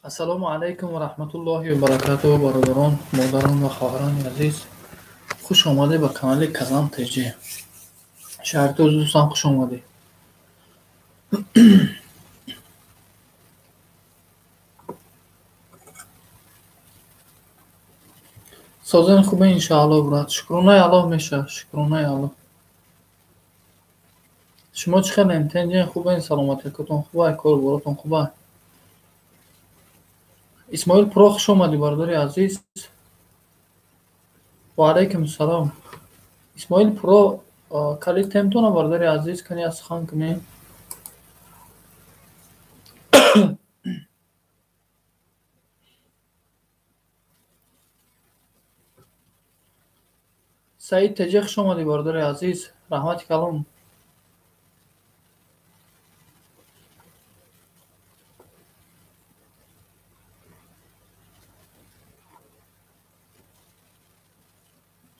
Ассалому алайкум ва раҳматуллоҳи ва баракатуҳ, бародарон, модарон ва хоҳарони азиз. Хуш омадед ба канали Казан ТЖ. Шаҳртоз дӯстам, хуш омадед. Созен хубе иншааллоҳ, брат. Шукронаи Аллоҳ меша, шукронаи Аллоҳ. Шумо чӣ хелем? Тенҷен хубен, саломатиятон хубай, кору боротон хубай. Исмоил Про, хуш омадӣ, бародари азиз. Ва алайкум салом. Исмоил Про, калид темтона, бародари азиз, кани аз сухан кунем. Саид ТЖ, хуш омадӣ, бародари азиз. Раҳмати калом.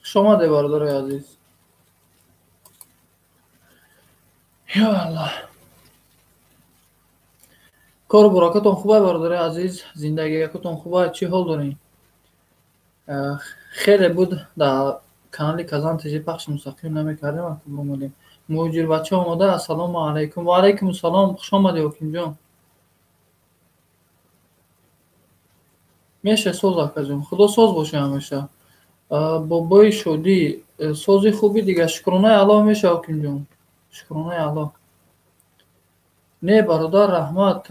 Хуш омадед, бародари азиз. Ё Аллоҳ. Кору буракатон хубай, бародари азиз, зиндагиякотон хубай, чӣ ҳол дорем? Хеле буд дар канали Казан ТЖ пахши мустақим намекардем, вақте омадем. Муҳоҷирбача омода, ассалому алайкум. Ва алайкум салом, хуш омадӣ, ҳокимҷон. Меша соз, акаҷон, худо соз боша ҳамеша. Бобои шодӣ, сози хуби дига, шукронаи Аллоҳ меша, ҳокимҷон. Шукронаи Аллоҳ. Не, бародар, раҳмат.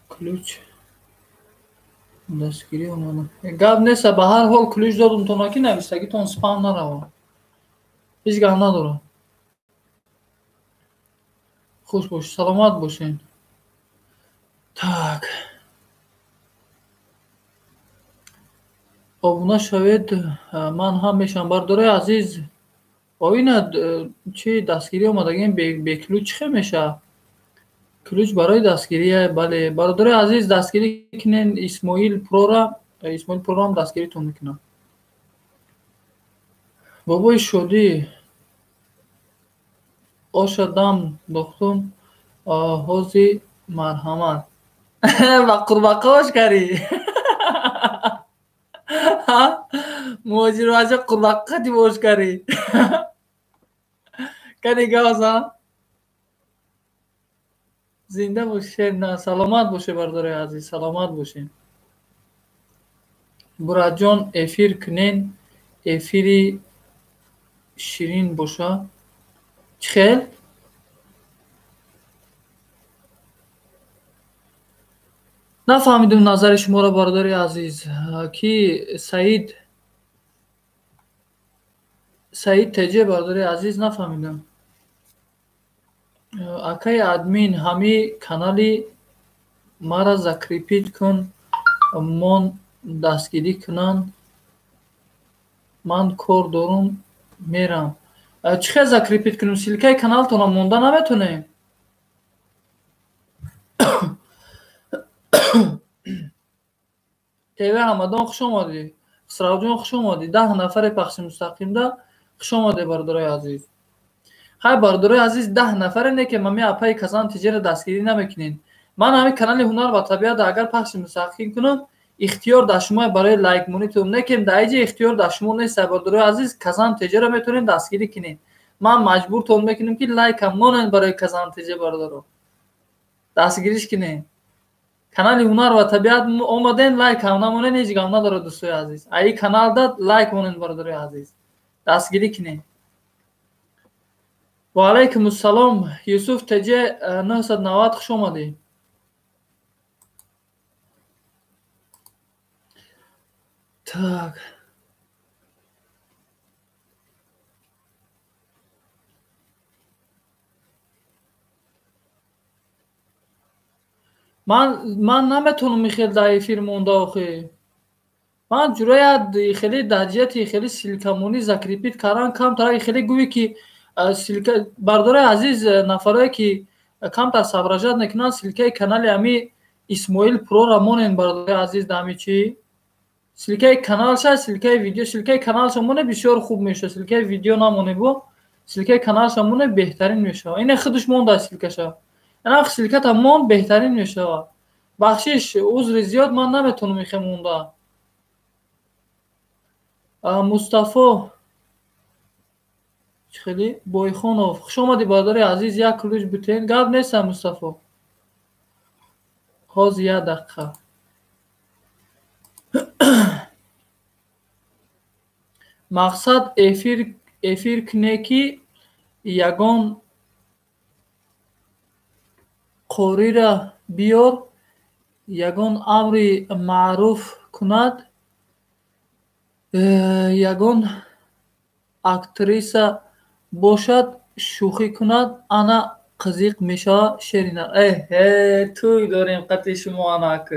Ключ дастгирӣ омада. Гап нест, ба ҳар ҳол ключ додум то наки навистагитон спам нарава. Ҳеҷ гап надорам. Хуш бошед, саломат бошед. Так. Обуна шавед, ман ҳам мешавам. Бародарои азиз, оина чи дастгирӣ омадагем бе ключ чӣ хел мешавад? Ключ барои дастгирия, бале. Бародарои азиз, дастгирӣ кунен Исмоил Прора, Исмоил Прора ҳам дастгиритон мекунам. Бобои шодӣ, оша дам дохтум, ҳози марҳамат. Ба қурбақа ош карӣ? Муҳоҷирбача қурбақа қати ош карӣ? Кани гавза? Зинда бошед, на саломат бошед, бародарои азиз, саломат бошед. Буратҷон, эфир кунен, эфири ширин боша. Чӣ хел? Нафаҳмидум назари шуморо, бародари азиз, ки Саид Саид ТЖ, бародари азиз, нафаҳмидам. Акаи админ, ҳами канали мара закрепить кун, мон дастгирӣ кунанд, ман кор дорум, мерам. Чӣ хел закрепить кунем? Ссылкаи каналтонро монда наметонем? ТВ Ҳамадон, хуш омадӣ. Хусравҷон, хуш омадӣ. 10 нафаре пахши мустақимда, хуш омадед, бародарои азиз. Хай, бародарои азиз, 10 нафаре не ки мами апаи Казан ТЖ-ро дастгирӣ намекунед. Ман ҳамин канали Ҳунар ва табиат агар пахши мустақим кунам, ихтиёр дар шумо барои лайк монитум, не ки дар иҷа ихтиёр дар шумо нест, бародарои азиз, Казан ТЖ-ро метавонед дастгирӣ кунед. Ман маҷбуртон мекунем ки лайкам монед барои Казан ТЖ, бародаро. Дастгириш кунед. Канали Ҳунар ва табиат омаден, лайк ҳам намонед, ҳеҷ гап надорад, дӯстои азиз. Аи каналда лайк монед, бародарои азиз. Дастгирӣ кунед. Ва алайкум ассалом, Юсуф ТЖ 990, хуш омадӣ. Так. Ман наметавонам хел дар эфир монда охи. Ман ҷуръат хеле дар ҷиҳати хеле ссылкамонӣ закрепить кардан камтар хеле гӯӣ ки ссылка, бародарои азиз, нафарое ки камтар соображать мекунанд, ссылкаи канали ҳами Исмоил Прора монен, бародарои азиз, дар ҳами чӣ? Ссылкаи каналша, ссылкаи видео, ссылкаи каналша моне бисёр хуб мешавад, ссылкаи видео намоне бо, ссылкаи каналша моне беҳтарин мешавад. Ина худаш монда ссылкаша. Ана ссылката мон, беҳтарин мешавад. Бахшиш, узри зиёд, ман наметавонам ихе монда. Мустафо хеле Бойхонов, хуш омадӣ, бародари азиз, як ключ бутен. Гап неста, Мустафо. Ҳозир, як дақиқа. Мақсад эфир куне, ки ягон қорира биёр, ягон амри маъруф кунад, ягон актриса бошад, шӯхӣ кунад, ана қизиқ мешавад. Шерина, эҳе, тӯй дорем қати шумо. Анак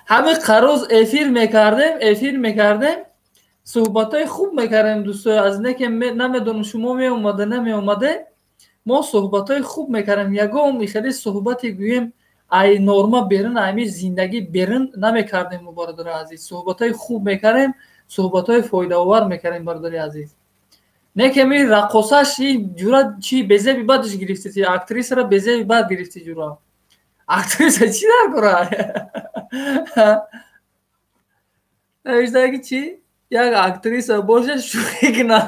ҳамин қароз эфир мекардем, суҳбатҳои хуб мекардем, дӯстои азиз. Не ки намедонам, шумо меомаде, намеомаде, мо суҳбатҳои хуб мекардем. Ягон хеле суҳбате, гӯем, ай норма берун, ами зиндагӣ берун намекардем. Мо, бародари азиз, суҳбатҳои хуб мекардем, суҳбатҳои фоидаовар мекардем, бародари азиз. Не ки ми раққосаш ҷура чи безеби бадаш гирифти, актрисара безеби бад гирифти. Ҷура, актриса чӣ дар кора? Навиштаги чи, як актриса боша, шӯхӣ куна,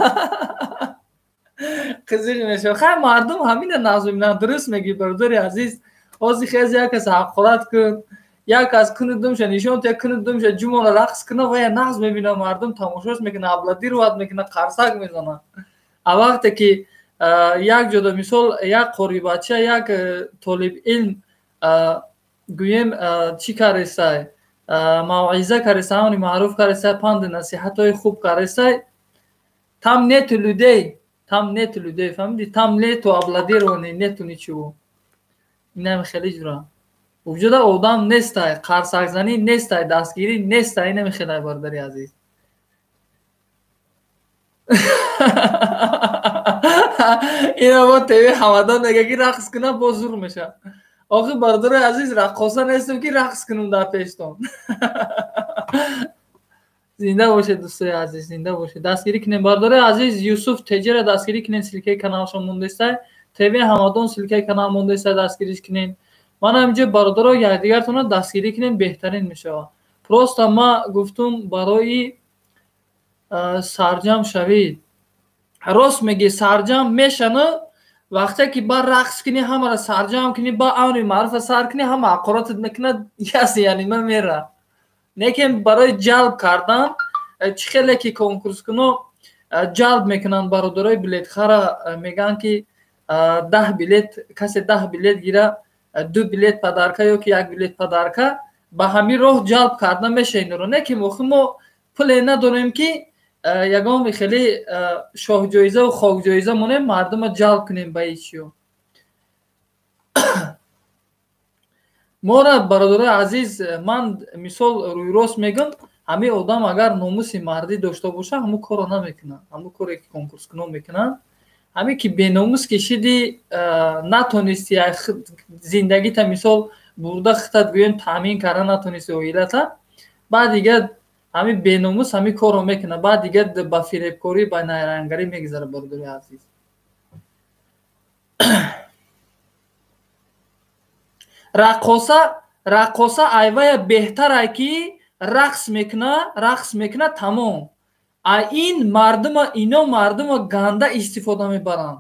қизиқ мешавад. Хай, мардум ҳамина нағз мебинанд. Дуруст мегӯӣ, бародари азиз. Ҳозир хез як кас ҳақорат кун, як кас куну думша нишон, як куну думша ҷумона рақс куна, вая нағз мебинад, мардум тамошош мекунад, аплодировать мекунад, қарсак мезанад. А вақте ки як ҷода, мисол, як қорибача, як толибилм, гӯем, чӣ каресай, мавъиза каресай, амри маъруф каресай, панду насиҳатҳои хуб каресай, там нету людей, там нету людей, фаҳмиди? Там нету аплодирование, нету ничего. Инам хеле ҷура уҷода одам нестай, қарсакзанӣ нестай, дастгирӣ нестай. Инами хелай, бародари азиз. Ина бо ТВ Ҳамадон мега, ки рақс кунам, боз зур мешавад. Охи, бародари азиз, раққоса нестам, ки рақс кунам дар пештон. Зинда бошед, дӯстои азиз, зинда бошед. Дастгирӣ кунем, бародари азиз. Юсуф Теҷера дастгирӣ кунем, ссылкаи каналшон мондестай. ТВ Ҳамадон, ссылкаи канал мондестай, дастгириш кунем. Ман ҳаминҷо, бародаро, якдигартонро дастгирӣ кунем, беҳтарин мешавад. Просто ма гуфтум барои сарҷам шавид. Рост мегӣ, сарҷам мешану вақте ки ба рақс кунӣ, ҳамаро сарҷам кунӣ, ба амри маъруфа сар кунӣ, ҳама ҳақоратат мекунад, яси янима мера. Лекин барои ҷалб кардан, чӣ хеле ки конкурскуно ҷалб мекунанд бародарои билетхара, мегӯянд, ки 10 билет, касе 10 билет гира, ду билет подарка ё ки як билет подарка. Ба ҳамин роҳ ҷалб карда меша инро. Не ки охи мо пуле надорем, ки ягон хеле шоҳҷоизаву хокҷоиза монем, мардума ҷалб кунем ба ичиё. Мора, бародарои азиз, ман мисол рӯйрост мегӯм: ҳамин одам агар номуси мардӣ дошта боша, ҳамун корро намекунад, ҳамун коре ки конкурскунон мекунанд. Ҳамин ки беномус кишиди, натонисти зиндагита, мисол, бурда хитат, гӯем, таъмин карда натонисти оилата, баъд дигар ҳамин беномус ҳамин корро мекунад, баъд дигар ба фиребкорӣ, ба найрангарӣ мегузарад, бародари азиз. Раққоса айвая беҳтарай, ки рақс мекуна, рақс мекуна, тамом. А ин мардума, ино мардума ганда истифода мебаранд,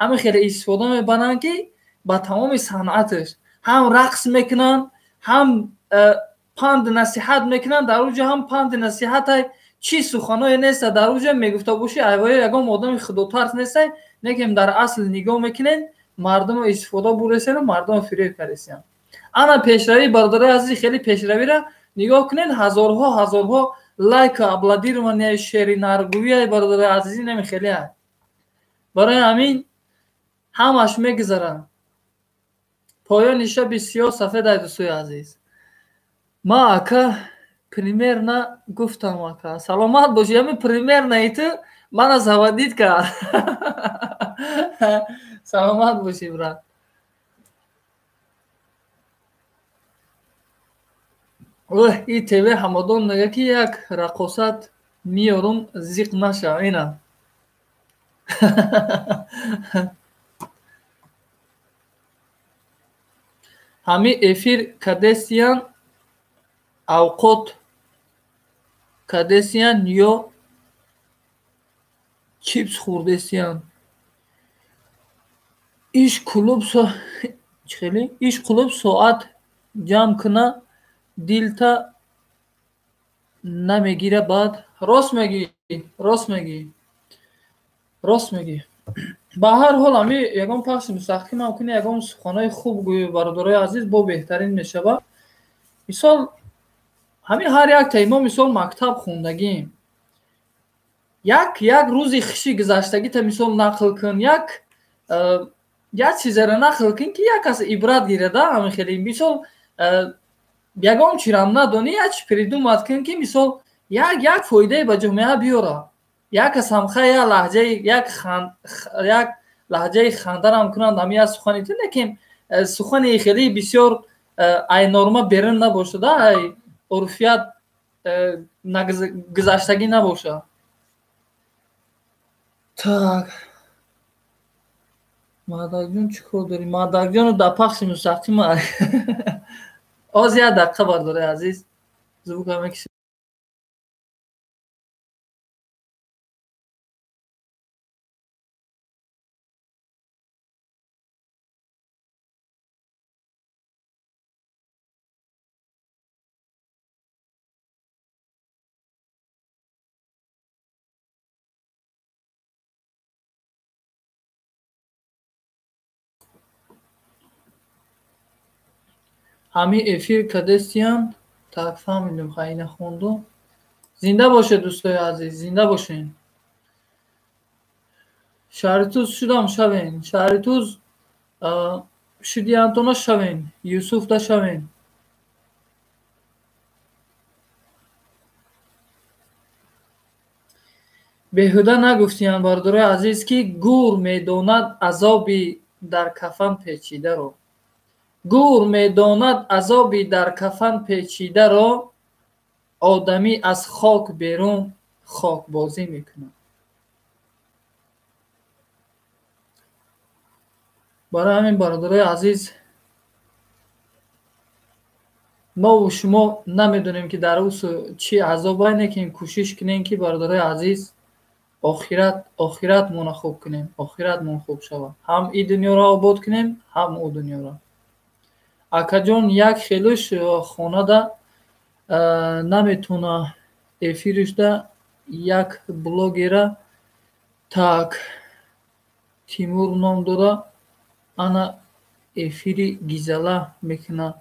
ҳамин хеле истифода мебаранд, ки ба тамоми санъаташ ҳам рақс мекунанд, ҳам панду насиҳат мекунанд. Дар уҷа ҳам панду насиҳатай, чӣ суханое неста дар уҷа мегуфта бошӣ, айвоё ягон одами худотарс нестай. Лекин дар асл нигоҳ мекунед, мардумо истифода буресену мардумо фиреб кардесиянд. Ана пешравӣ, бародарои азизи, хеле пешравиро нигоҳ кунед: ҳазорҳо, ҳазорҳо лайку аплодирования, шери наргӯия, бародарои азизи, нами хеле. Барои ҳамин ҳамаш мегузарад, поёни шаби сиёҳ сафед ай, дӯстои азиз. Ма, ака, примерно гуфтам, ака, саломат бошӣ. Ҳамин примерно ту мана заводить кард. Саломат бошӣ, брат. И ТВ Ҳамадон мега, ки як раққосат миёрум, зиқ нашав. Ина. Ҳами эфир кадесиян авқот кадесиян ё чипс хӯрдесиян. Иш клуб хеле иш клуб соат ҷамъ куна дилта намегира баъд. Рост мегӣ, рост мегӣ, рост мегӣ. Ба ҳар ҳол ами ягон пахши мустақимам кунӣ, ягон суханои хуб гӯӣ, бародарои азиз, бо беҳтарин мешавад. Мисол ҳамин ҳар яктаи мо мисол мактаб хондагием. Як рӯзи хуши гузаштагита мисол нақл кун, як чизеро нақл кун, ки як кас ибрат гирада. Ҳамин хеле мисол ягон чирам надонӣ, як чи придумат кун, ки мисол як фоидае ба ҷомеа биёра. Як кас ҳамха як лаҳҷаи як лаҳҷаи хандарам кунанд ҳамин як сухани ту, лекин сухани хеле бисёр ай норма берун набошада, ай урфият гузаштагӣ набошад. Так, Мадакҷон чӣ кор дорӣ? Мадакҷону дар пахши мустақим оз як дақиқа, бардораи азиз, звука мекишем. Ҳамин эфир кадестиян. Так, фаҳмидем, хайна хонду. Зинда бошед, дӯстои азиз, зинда бошед. Шаҳритуз шудам шавен. Шаҳритуз шуди Антона шавен. Юсуф да шавен. Беҳуда нагуфтиян, бародарои азиз, ки гур медонад азоби дар кафан печидаро. Гур медонад азоби дар кафан печидаро, одамӣ аз хок берун хокбозӣ мекунад. Барои ҳамин, бародарои азиз, мову шумо намедонем, ки дар усу чӣ азоб, лекин кӯшиш кунем, ки, бародарои азиз, охиратмонро хуб кунем, охиратмон хуб шавад. Ҳам и дунёро обод кунем, ҳам ӯ дунёро. Акаҷон, як хелуш хонада наметона эфиришда як блогера так Тимур ном дора, ана эфири гизала мекуна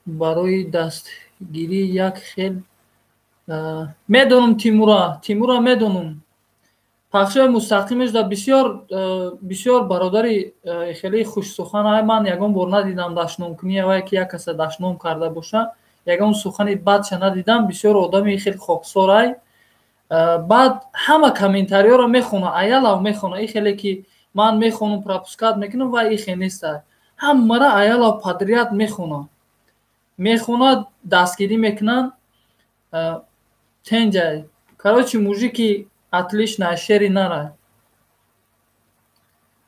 барои дастгирӣ як хел. Медонам Тимура, Тимура медонам. Пахшои мустақимаш да бисёр бисёр бародари хеле хушсухан. Ай ман ягон бор надидам дашномкунӣ авай, ки як каса дашном карда боша, ягон сухани бадша надидам. Бисёр одами хеле хоксор ай. Баъд ҳама комментариёро мехона, аялав мехона. И хеле ки ман мехонам, пропускать мекунам, вай ихе неста. Ҳамара аялав подряд мехона, мехона, дастгирӣ мекунанд. Тенҷай, короче, мужики отлично, шери нара.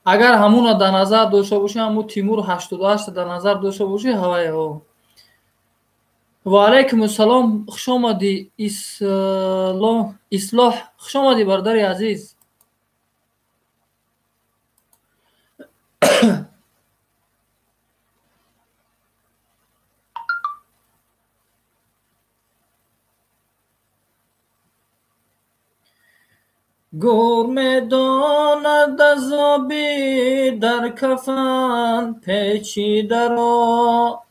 Агар ҳамуна дар назар дошта бошӣ, ҳаму Тимур 88 дар назар дошта бошӣ, ҳавай о. Ва алайкум ассалом, хуш омадӣ, Ислоҳ, хуш омадӣ, бародари азиз. Гур медонад азоби дар кафан печидаро,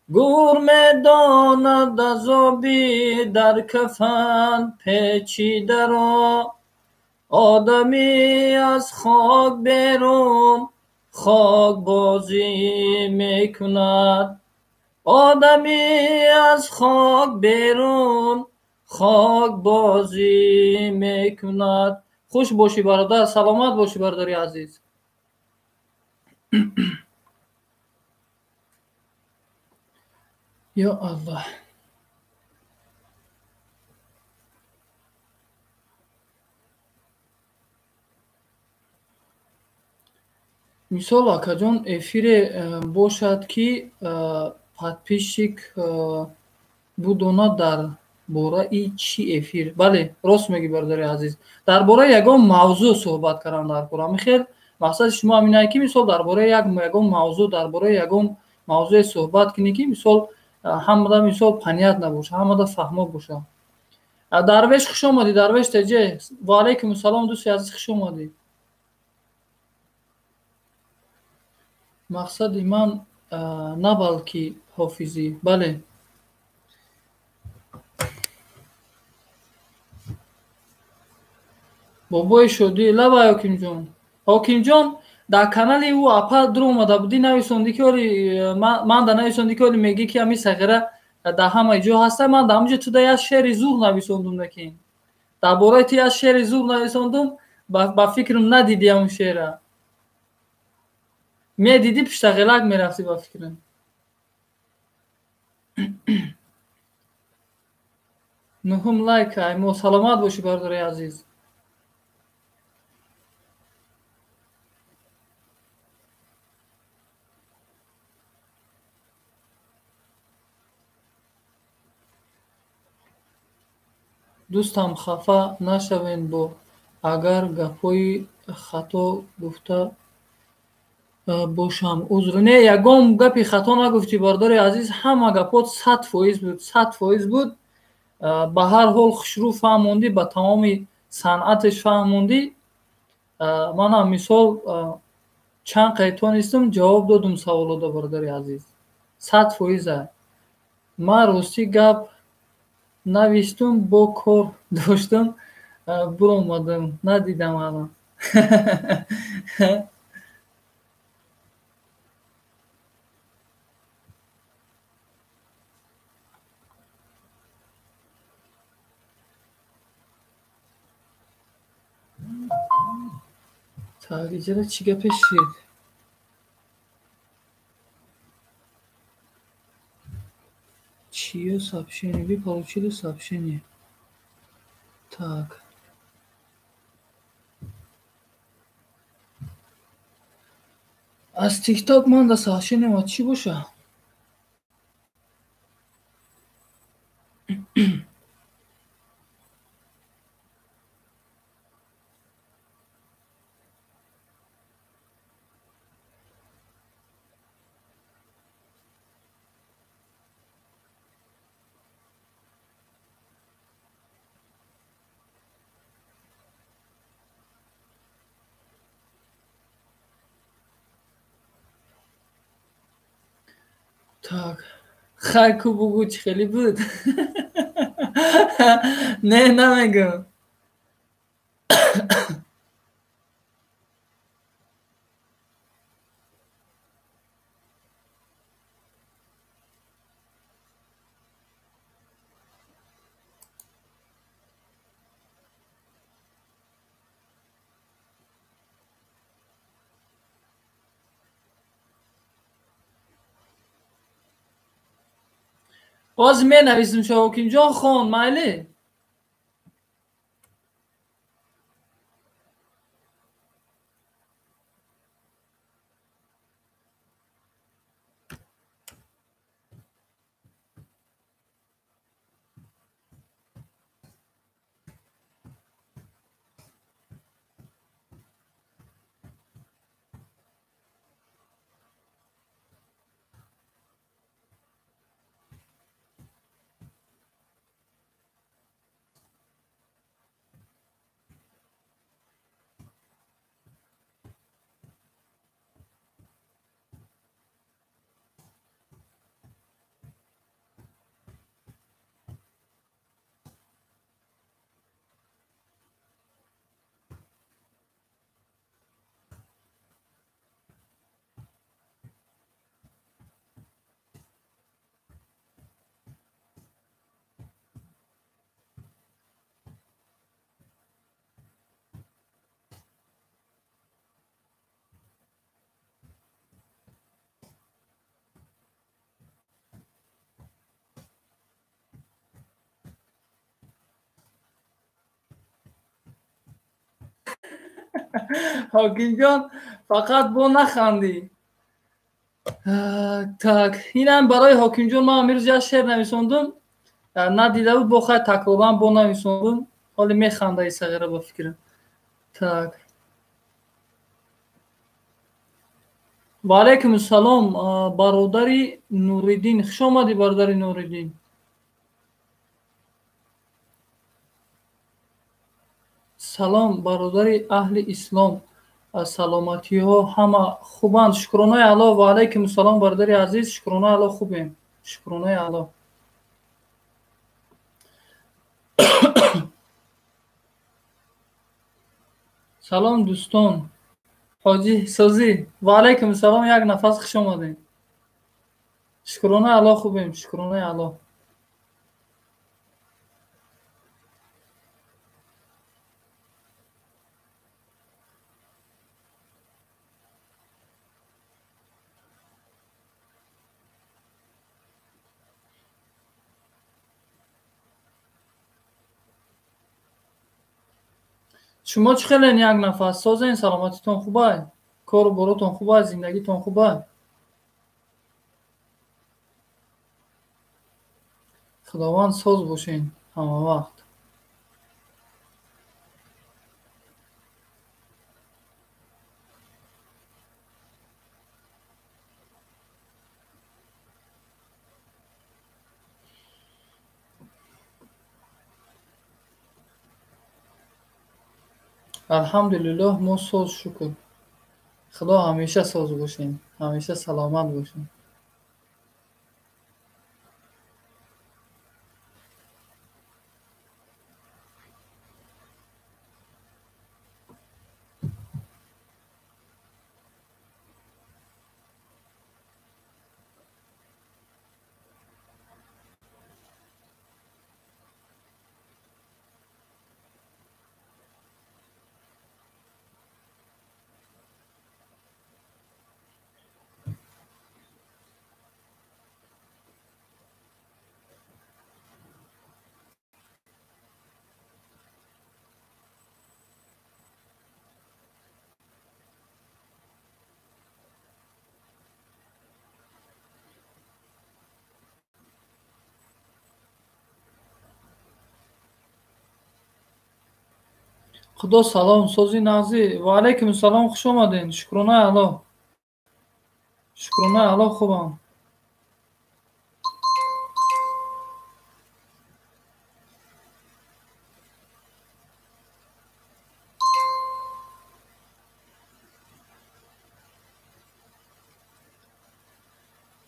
гур медонад азоби дар кафан печидаро, одамӣ аз хок берун хокбозӣ мекунад, одамӣ аз хок берун хокбозӣ мекунад. Хуш бошӣ, бародар, саломат бошӣ, бародари азиз. Ё Аллоҳ. Мисол, акаҷон, эфире бошад, ки подписчик будонад дар бораи чӣ эфир. Бале, рост мегӣ, бародари азиз. Дар бораи ягон мавзӯъ суҳбат кардан дар кор. Ҳамин мақсади шумо ҳаминае, ки мисол дар бораи ягон мавзӯъ, дар бораи ягон мавзӯе суҳбат кунӣ, ки мисол ҳамада мисол понятно боша, ҳамада фаҳмо боша. Дарвеш, хуш омадӣ, Дарвеш теҷе. Ва алайкум ассалом, дӯсти азиз, хуш омадӣ. Мақсади ман на балки ҳофизӣ. Бале. Бобои шодӣ, лабай Ҳокимҷон. Ҳокимҷон, дар канали ӯ апа дуромада будӣ, нависондӣ, ки оли ман да нависондӣ, ки оли мегӣ, ки ҳамин сағира дар ҳама ҷо ҳаста. Ман дар ҳамҷо туда як шеъри зур нависондум, лекин дар бораи ту як шеъри зур нависондум, ба фикрам надидӣ ҳамун шеъра. Медидӣ, пуштағелак мерафтӣ, ба фикрам. Нуҳум лайк мо. Саломат бошӣ, бародари азиз. Дӯстам, хафа нашавен бо агар гапҳои хато гуфта бошам, узр. Не, ягон гапи хато нагуфтӣ, бародари азиз, ҳама гапҳот 100% буд, 100% буд. Ба ҳар ҳол хушрӯ фаҳмондӣ, ба тамоми санъаташ фаҳмондӣ. Манам мисол чанд қай тонистам ҷавоб додум саволода, бародари азиз. 100%. Ман ростӣ гап навиштум, бо кор доштам, буромадам, надидам ҳама. Так, иҷара чӣ гапе шид? Чье сообщение? Вы получили сообщение. Так. Аз TikTok ман да сообщение ма чӣ боша? Так. Хай, ку бугӯ, чӣ хеле буд? Не, намегӯм. Боз менависем, Шоҳокимҷон, хон, майли? Ҳокимҷон, фақат бо нахандӣ. Так, инам барои Ҳокимҷон ман амирӯз як шеър нависондум. Надида буд, бо хай такроран бо нависондум. Ҳоле механда и сағира ба фикрам. Так. Ва алайкум ассалом, бародари Нуриддин. Хуш омадӣ, бародари Нуриддин. Салом, бародари аҳли ислом. Саломатиҳо ҳама хубанд. Шукронаи Аллоҳ. Ва алайкум ассалом, бародари азиз. Шукронаи Аллоҳ, хубем. Шукронаи Аллоҳ. Салом, дӯстон. Ҳоҷӣ созӣ. Ва алайкум ассалом, як нафас хуш омадем. Шукронаи Аллоҳ, хубем. Шукронаи Аллоҳ. Шумо чӣ хелен, як нафас? Созен, саломатитон хубай? Кору боротон хубай? Зиндагитон хубай? Худованд соз бошен ҳама вақт. Алҳамдулиллоҳ, мо соз, шукр. Худо ҳамеша соз бошем, ҳамеша саломат бошем. Худо салом, сози нағзӣ. Ва алайкум ассалом, хуш омадед. Шукронаи Аллоҳ. Шукронаи Аллоҳ, хубам.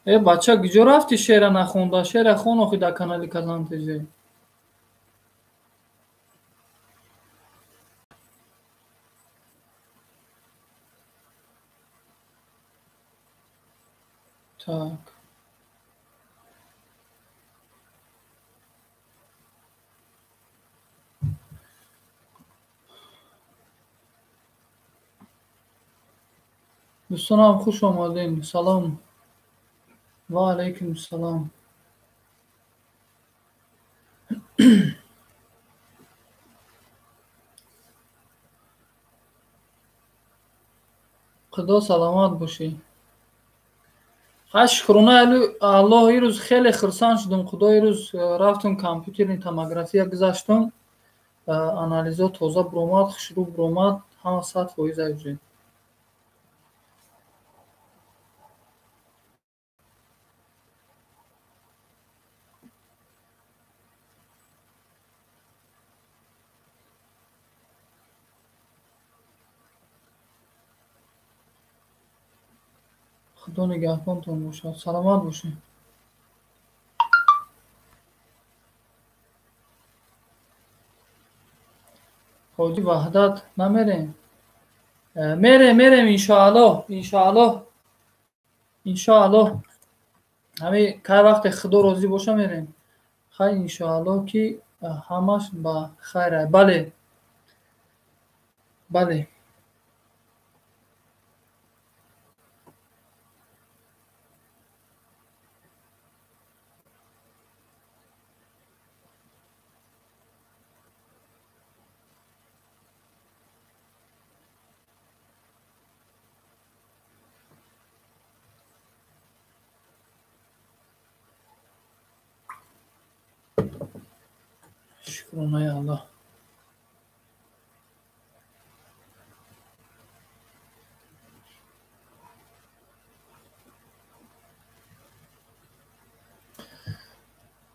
Э бача, куҷо рафтӣ шеъра нахонда? Шеъра хон охи дар канали Казан ТЖ. Так. Дӯстонам, хуш омадем. Салом. Ва алайкум ассалом. Худо саломат бошӣ. Хай, шукронаи Аллоҳ, ирӯз хеле хурсанд шудум. Худо, ирӯз рафтум компютерни томография гузаштум. Анализо тоза буромад, хушрӯ буромад, ҳама 100% аҷиб. Худо нигаҳбонтон бошад. Саломат бошед. Ҳоҷи Ваҳдат намерем? Мерем, мерем, иншоаллоҳ, иншоаллоҳ, иншоаллоҳ. Ҳами кай вақте Худо розӣ боша мерем. Хай, иншоаллоҳ, ки ҳамаш ба хайр. Бале. Бале. Шукронаи Аллоҳ.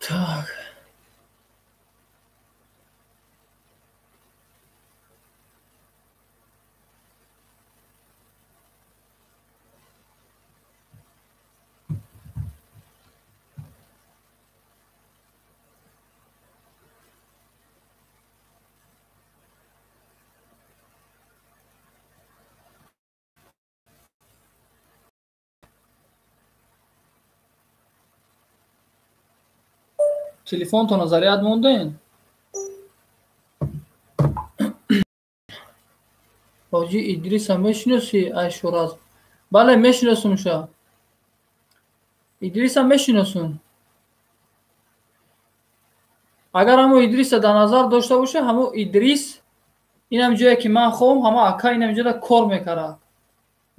Так. Телефонтонро заряд монден? Ҳоҷи Идриса мешиносӣ, ай Шӯраз? Бале, мешиносумша. Идриса мешиносум. Агар ҳамо Идриса дар назар дошта боша, ҳамо Идрис инам ҷое ки ман хоҳам, ҳамо ака инам ҷода кор мекард.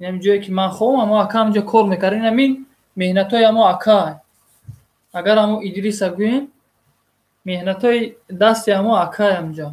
Инам ҷое ки ман хоҳам, ҳамо ака ҳамҷо кор мекард. Инамин меҳнатҳои ҳамо ака. Агар ҳамо Идриса гӯем, меҳнатҳои дасти ҳамо акай ҳамҷо.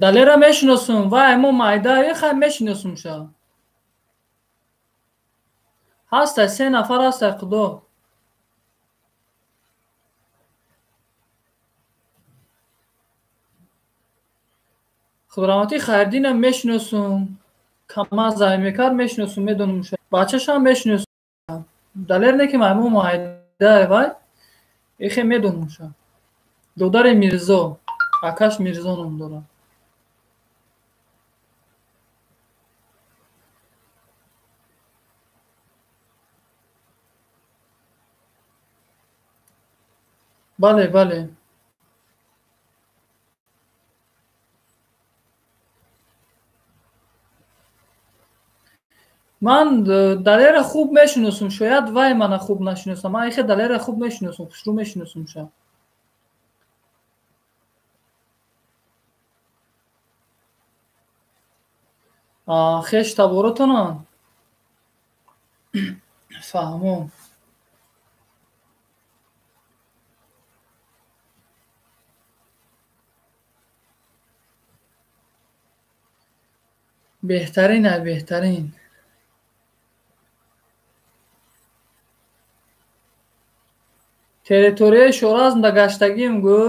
Далера мешиносум, вай мо майда, хай мешиносумша. Ҳастай, се нафар ҳастай, худо. Худраҳматӣ Хайриддинам мешиносум, Камаз мекард мешиносум, медонумша. Бачашам мешиносум. Далер не ки мо майда, вай, эхе медонумша. Додари Мирзо, акаш Мирзо ном дорад. Бале, бале. Ман Далера хуб мешиносум, шояд вай мана хуб нашиносам. Ман ихе Далера хуб мешиносум, хушрӯ мешиносумша. Хеш таборотонан? Фаҳмом. Беҳтарин ай, беҳтарин. Территорияи Шоразмда гаштагим гӯ?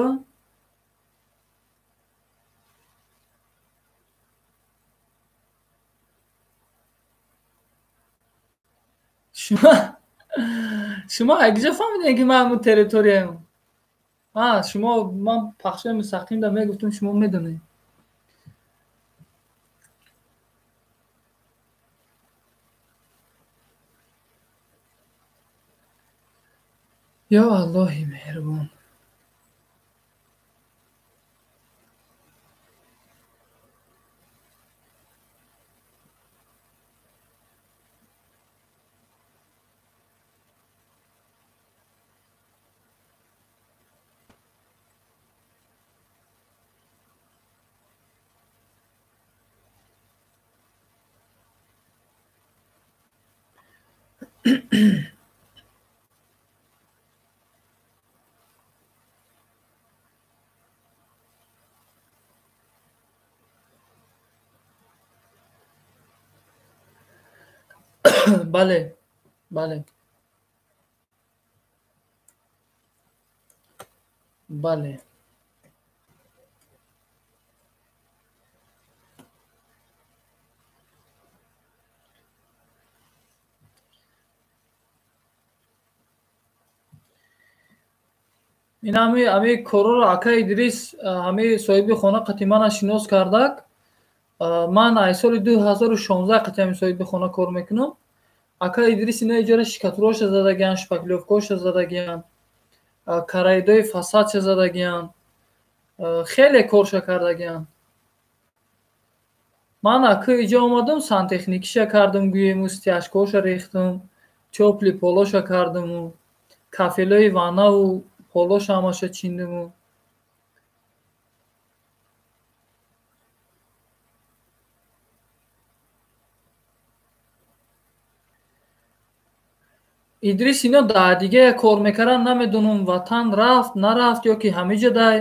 Шумо якҷо фаҳмидем ки ман ҳамун территорияам? Шумо ман пахшои мустақимда мегуфтам, шумо медонед. Ё Аллоҳи меҳрубон. Бале, бале. Бале. Ин ҳами корро ака Идрис ҳами соҳиби хона қати мана шинос кардак. Ман аз соли 2016 қати ҳами соҳиби хона кор мекунам. Ака Идрис ина иҷора шикатуроша задагиян, шпаклёвкоша задагиян, караидои фасадша задагиян, хеле корша кардагиян. Ман ака иҷо омадам, сантехникиша кардам, гӯему стяжкоша рехтам, тёпли полоша кардаму, кафелои ваннаву полоша ҳамаша чиндаму. Идрис ино дар дига кор мекард, намедонам ватан рафт, нарафт ё ки ҳамиҷа дай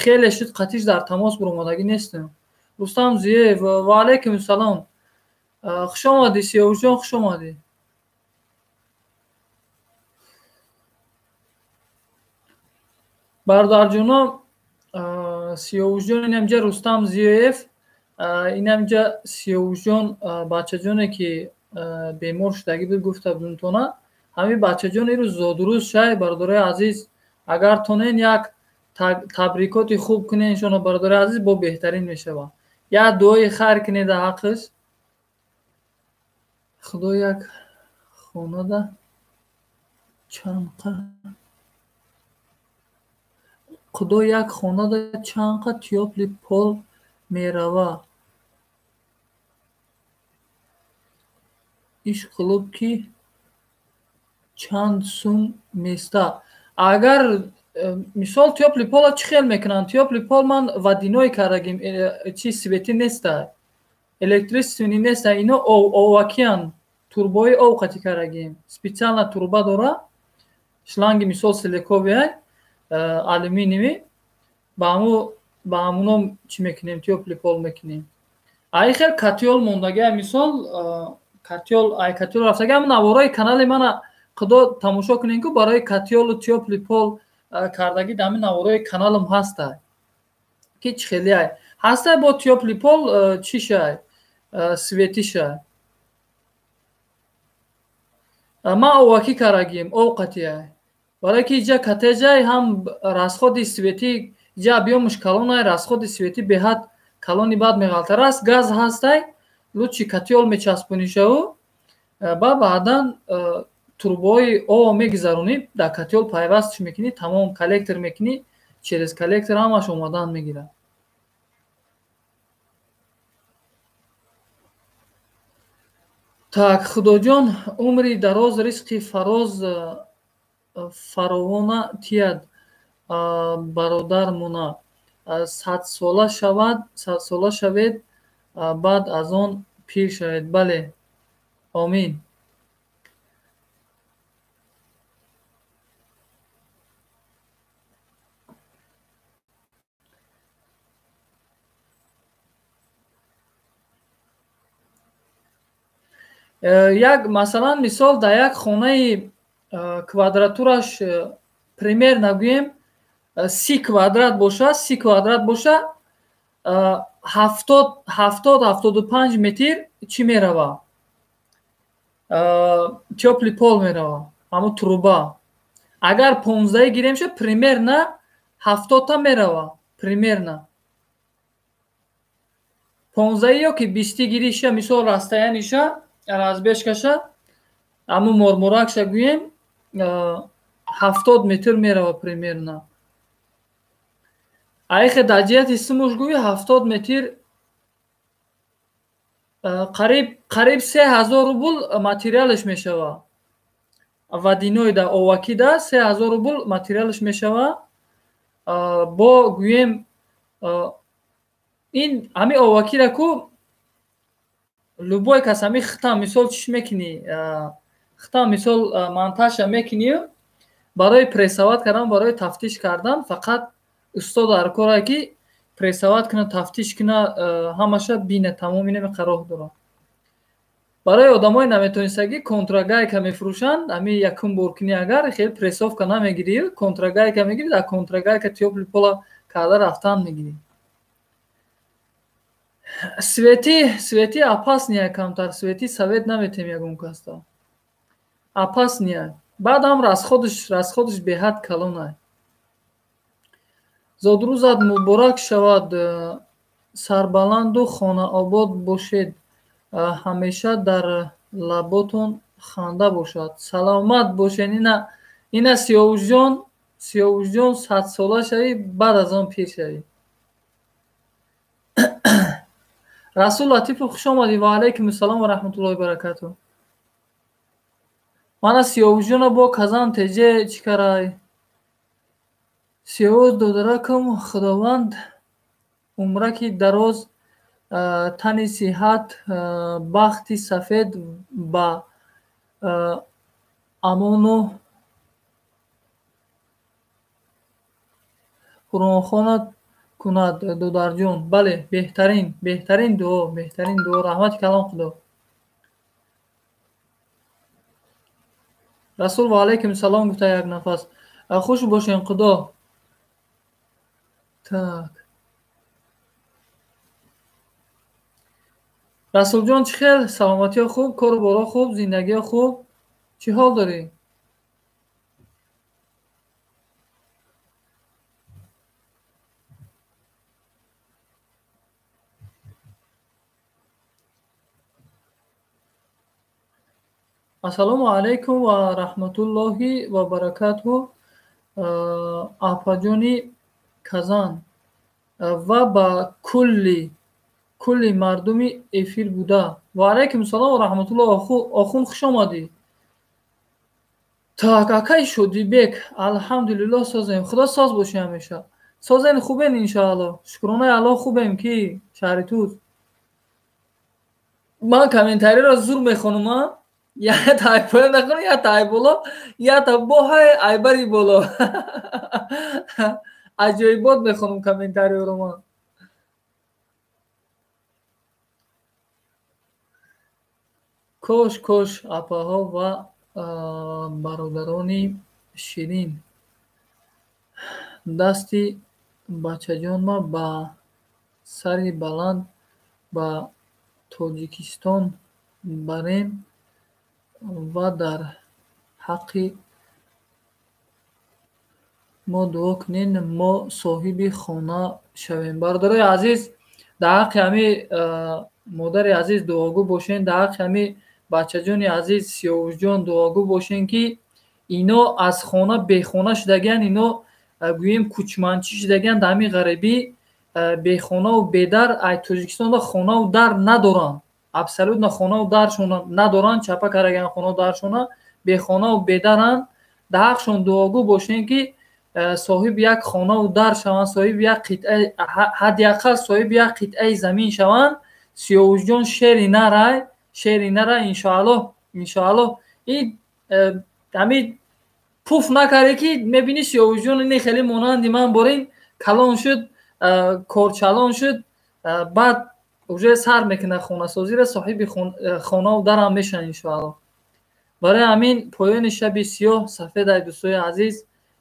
хеле шуд қатиш дар тамос буромадагӣ нестам. Рустам Зиев, ва алайкум салом. Хуш омадӣ Сиёвушҷон, хуш омадӣ. Бародарҷоно, Сиёвушҷон инамҷа Рустам Зиёев, инамҷа Сиёвушҷон бачаҷоне ки бемор шудагӣ буд гуфта будумтона. Ҳамин бачаҷон ирӯз зодурӯз шай, бародарои азиз, агар тонен як табрикоти хуб кунен шоно бародарои азиз, бо беҳтарин мешавад. Як дуои хайр кунед дар ҳаққиш. Худо як хонада чанқа Худо як хонада чанқа тёпли пол мерава. Иш қилиб ки чанд сум места. Агар мисол тёпли пола чӣ хел мекунанд? Тёпли пол ман водяной кардагим, чи светӣ неста, электричественный неста, ино овакиян, турбои ов қатӣ кардагим. Специально турба дора, шланги мисол силиковия, алюминиевӣ, ба ҳамуно чӣ мекунем, тёпли пол мекунем. Ай хел котёл мондагия, мисол котёл, ай котёл рафтагия, ҳамин навораи канали мана худо тамошо кунем ку барои котёлу тёпли пол кардагӣ дар ҳамин навораи каналам ҳастай. Ки чӣ хеле ай? Ҳастай бо тёпли пол чӣ шай? Светишай. Ман овакӣ кардагим, ов қатиай. Барое ки иҷа коттеҷай ҳам расходи светӣ, иҷа объёмаш калонай, расходи светӣ беҳад калони бад меғалта. Раст газ ҳастай, лучи котёл мечаспонишаву, ба баъдан турбои ов мегузаронӣ, дар котёл пайвастш мекунӣ, тамом коллектор мекунӣ, через коллектор ҳамаш омадан мегирад. Так, Худоҷон, умри дароз, ризқи фароз фаровона тияд, бародармона. Садсола шавад, садсола шавед, баъд аз он пир шавед. Бале, омин. Як масалан мисол дар як хонаи квадратураш примерно гӯем 30 квадрат боша, 30 квадрат боша, 70-75 метр чӣ мерава? Тёпли пол мерава, ҳамун труба. Агар 15 гирем ша, примерно 70 мерава, примерно. 15 ё ки 20 гириша, мисол расстояниша, разбежкаша, ҳамун морморакша гӯем 70 метр мерава примерно. Айхе дар ҷиҳати сумуш гӯӣ 70 метр қариб 3000 рубл материалаш мешава. Водяной да овакида 3000 рубл материалаш мешава. Бо гӯем ин ҳами овакира ку любой кас ҳами хитам мисол чиш мекунӣ, хитам мисол монтажа мекунӣ, барои прессоват кардан, барои тафтиш кардан фақат устод дар коре ки прессоват куна, тафтиш куна, ҳамаша бина, тамом инаме қарор дорад. Барои одамои наметонистагӣ контрагайка мефурӯшанд, ҳами якум бор кунӣ агар хеле прессовка намегирӣ, контрагайка мегирӣ, дар контрагайка тёпли пола карда рафтан мегирӣ. Свети опасния камтар, свети совет наметем ягон каста. Опасния. Баъд ҳам расходиш беҳад калонай. Зодрӯзат муборак шавад, сарбаланду хонаобод бошед, ҳамеша дар лаботон ханда бошад. Саломат бошед. Ина Сиёвушҷон, Сиёвушҷон 100 сола шавӣ, баъд аз он пир шавӣ. Расул Латифов, хуш омадӣ. Ва алайкум ассалом ва раҳматуллоҳи баракатуҳ. Мана Сиёвушҷона бо Казан теже чӣ карай? Сиёвуш додаракам, Худованд умраки дароз, тани сиҳат, бахти сафед ба амону қуръонхонат кунад, додарҷон. Бале, беҳтарин, беҳтарин дуо, беҳтарин дуо. Раҳмати калон, Худо. Расул, ва алайкум салом гуфта як нафас. Хуш бошен, Худо. Так. Расулҷон, чӣ хел? Саломатиё хуб, кору боро хуб, зиндагиё хуб? Чӣ ҳол дорӣ? Ассалому алайкум ва раҳматуллоҳи ва баракатуҳ, апаҷони Казан ва ба кулли мардуми эфир буда. Ва алайкум салом ва раҳматуллоҳ. Охун, хуш омадӣ. Так, акай Шодибек, алҳамдулиллоҳ, созем. Худо соз бошӣ ҳамеша. Созен, хубен, иншоаллоҳ. Шукронаи Аллоҳ, хубем, ки шаҳри Туз. Ман комментариро зур мехонам, а? Я та ай поён нахонам, я та ай боло, я та бо ҳай айбари боло. Аҷоибот мехонам комментариёро ман. Кош, кош, апаҳо ва бародарони ширин, дасти бачаҷонма ба сари баланд ба Тоҷикистон барем ва дар ҳаққи мо дуо кунед, мо соҳиби хона шавем. Бародарои азиз, дар ҳаққи ҳами модари азиз дуогӯ бошен, дар ҳаққи ҳами бачаҷони азиз Сиёвушҷон дуогӯ бошен, ки ино аз хона бехона шудагиянд, ино гӯем кӯчманчӣ шудагиянд дар ҳамин ғарибӣ, бехонаву бедар. Ай Тоҷикистонда хонаву дар надоранд, абсолютно хонаву даршон надоранд, чапа кардагиянд хонаву даршона, бехонаву бедаранд. Дар ҳаққшон дуогӯ бошем, ки соҳиби як хонаву дар шаванд, соҳиби як қитъа, ҳадди ақал соҳиби як қитъаи замин шаванд. Сиёвушҷон шери нарай, шери нарай, иншоаллоҳ, иншоаллоҳ. И ҳамин пуф накарде, ки мебинӣ, Сиёвушҷон ини хеле монанди ман борин калон шуд, корчалон шуд, баъд уже сар мекунад хонасозиро, соҳиби хонаву дарам мешаванд, иншоаллоҳ. Барои ҳамин поёни шаби сиёҳ сафед ай, дӯстои азиз,